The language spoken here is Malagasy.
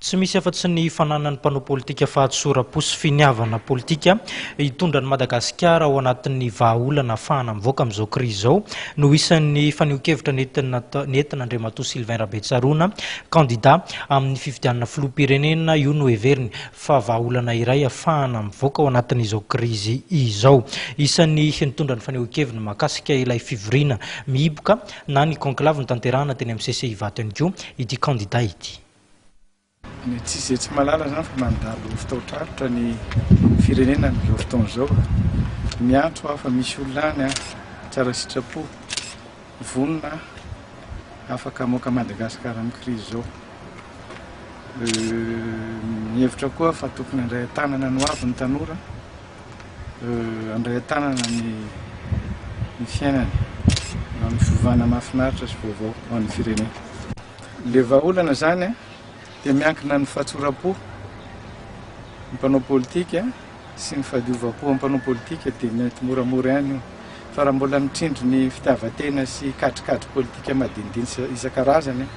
Tsy misy afa-tsy ny fananan'ny mpanao politika fahatsoram-po sy finiavana politika hitondra an'i Madagasikara ao anatin'ny vahaolana ahafahana mivoaka amin'izao krizy izao no isan'ny fanehoan-kevitra nentin'Andriamatoa Sylvain Rabetsaroana, kandida amin'ny fifidianana filoham-pirenena. Io no heveriny fa vahaolana iray ahafahana mivoaka ao anatin'izao krizy izao. Isan'ny nitondra ny fanehoan-keviny mahakasika ilay fivoriana mihiboka na ny conclave notanterahana teny amin'ny CCI Ivato ihany koa ity kandida ity. Ny tsy izay tsy mahalala izany fa mandalo fotoan-tsarotra ny firenena amin'izao fotoana izao. Miantso aho fa misy olona any tsara sitrapo, vonona afaka hamoaka Madagasikara amin'ny krizy izao. Mihevitra koa aho fa tokony handray an-tanana ny hoavy ny tanora, handray an-tanana ny ny fiainany amin'ny fiovana mahafinaritra sy vaovao ho an'ny firenena. Ilay vahaolana izany dia miankina amin'ny fahatsoram-po ny mpanao politika sy ny fahadiovam-po amin'ny mpanao politika dia mety moramora ihany io. Fa raha mbola mitrindry ny fitiavan-tena sy katrikatry politika madinidinika isan-karazany.